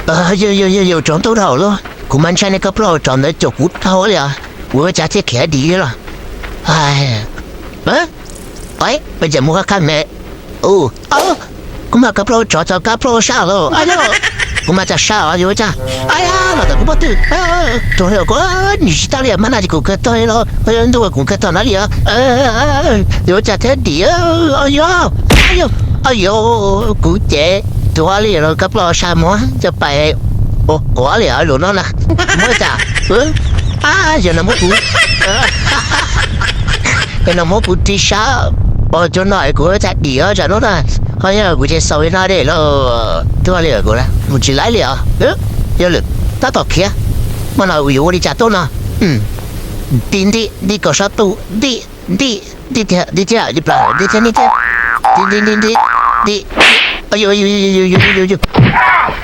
Yog yog yog yog, tsov ntuj dhau lawm, kuv mas ntshai nej kab plaub hau tsov ntawd caum kuv dhau li os, kuv ua cas thiaj khiav dim los. Ua cas mus qab qab me, kuv mas kab plaub hau tsov txog kab plaub hau sab lawm, kuv mas txawm sab os, yuav ua cas. Los ntawm kuv pob tw, rau li kuv, nws tsis tau li mas na ces kuv kawg tog li los, ntuj kuv kawg tog na li os. Yuav ua cas thiaj dim, yog, yog, kuv ces tuav li los kab plaub hau sab muab coj pais quav li os lus no na. Muab cas, yog no muab kuv, yog no muab kuv ri sab, ua cov no kuv ua cas dim os tsam no na. Ho yog kuv ces xaus li no dej los tuag li kuv mus tsis laib li os. Yog lawm, tab tom khiav, mas no yuav ua li cas tuaj no. Nti nti nti kom sab tu, nti nti nti thiab nti thiab nti plam nti thiab nti thiab nti nti nti nti nti. Ua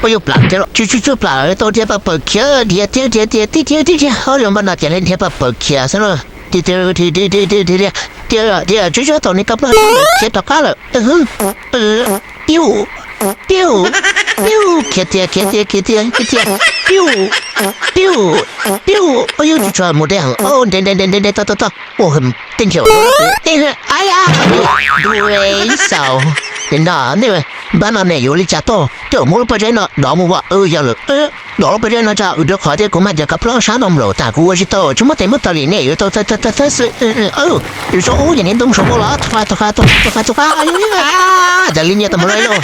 yus plam thiab los tsuj tsuj tsuj plam tau dhia paj paws khiav dhia thiab dhia dhia tib thiab tib thiab, ob yus npaj no ces dhia paj paws khiav xwb na. Dhia dhia dhia dhia dhia dhia dhia dhia dhia tsuj tsuj tau nws kab plaub hau khiav rov qab lawm. Piu, piu, piu, khiav tiag khiav tiag khiav tiag khiav tiag, piu, piu, piu, ua yus tsuj tsuj mus deb heev, nte nte nte nte nte tau tau tau, ua heem tej nrhiav, a, xaus. Ces no nej npaj no ne yuav li cas tuaj, coj muab lub pob zeb no dov mus vam, yog lawm, dov lub pob zeb no tso, rau qhov tias kuv mas cov kab plaub sab no nplaum tas kuv ua tsis tau, tsis muaj tes muaj taw li, nej yuav tau thawj thawj xwb. Yus tso ub ces neb ntoo saum ub los, tau qab tau qab tau qab tau qab, cas li nyias tau mus lawm lauj.